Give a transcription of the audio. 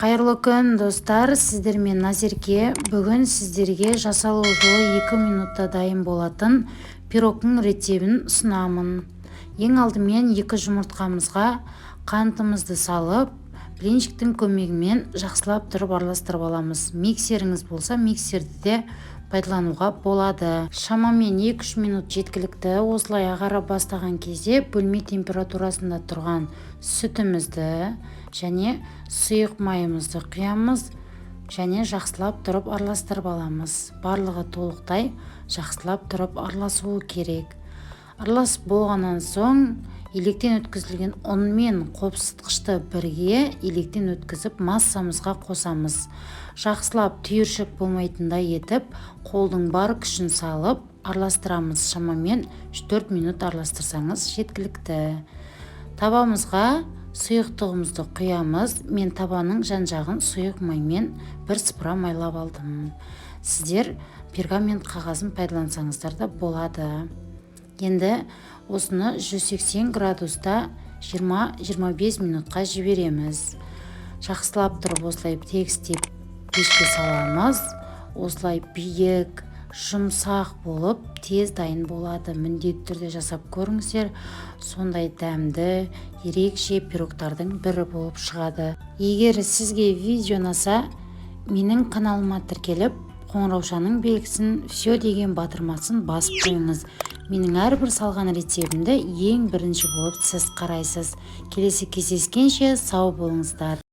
Қайырлы күн, достар! Сіздермен Назерке. Бүгін сіздерге жасалу жолы 2 минутта дайын болатын пирогтың рецебін ұсынамын. Ең алдымен екі жұмыртқамызға қантымызды салып, блинчиктің көмегімен жақсылап тұрып араластырып аламыз. Миксеріңіз болса, миксерді де пайдалануға болады. Шамамен 2-3 минут жеткілікті. Осылай ағара бастаған кезде бөлме температурасында тұрған сүтімізді және сұйық майымызды құямыз және жақсылап тұрып араластырып аламыз. Барлығы толықтай жақсылап тұрып араласуы керек. Араласып болғаннан соң електен өткізілген ұн мен қопсытқышты бірге електен өткізіп, массамызға қосамыз. Жақсылап, түйіршік болмайтындай етіп, қолдың бар күшін салып араластырамыз. Шамамен 3-4 минут араластырсаңыз, жеткілікті. Табамызға сұйықтығымызды құямыз. Мен табаның жан-жағын сұйық маймен бір сыпыра майлап алдым. Сіздер пергамент қағазын пайдалансаңыздар да болады. Енді осыны 180 градуста 20-25 минутқа жібереміз. Жақсылап тұрып, осылай тегістеп пешке саламыз. Осылай биік, жұмсақ болып, тез дайын болады. Міндетті түрде жасап көріңіздер. Сондай дәмді, ерекше пирогтардың бірі болып шығады. Егер сізге видео ұнаса, менің каналыма тіркеліп, қоңыраушаның белгісін, «Все» деген батырмасын басып қойыңыз. Менің әрбір салған рецебімді ең бірінші болып сіз қарайсыз. Келесі кездескенше сау болыңыздар!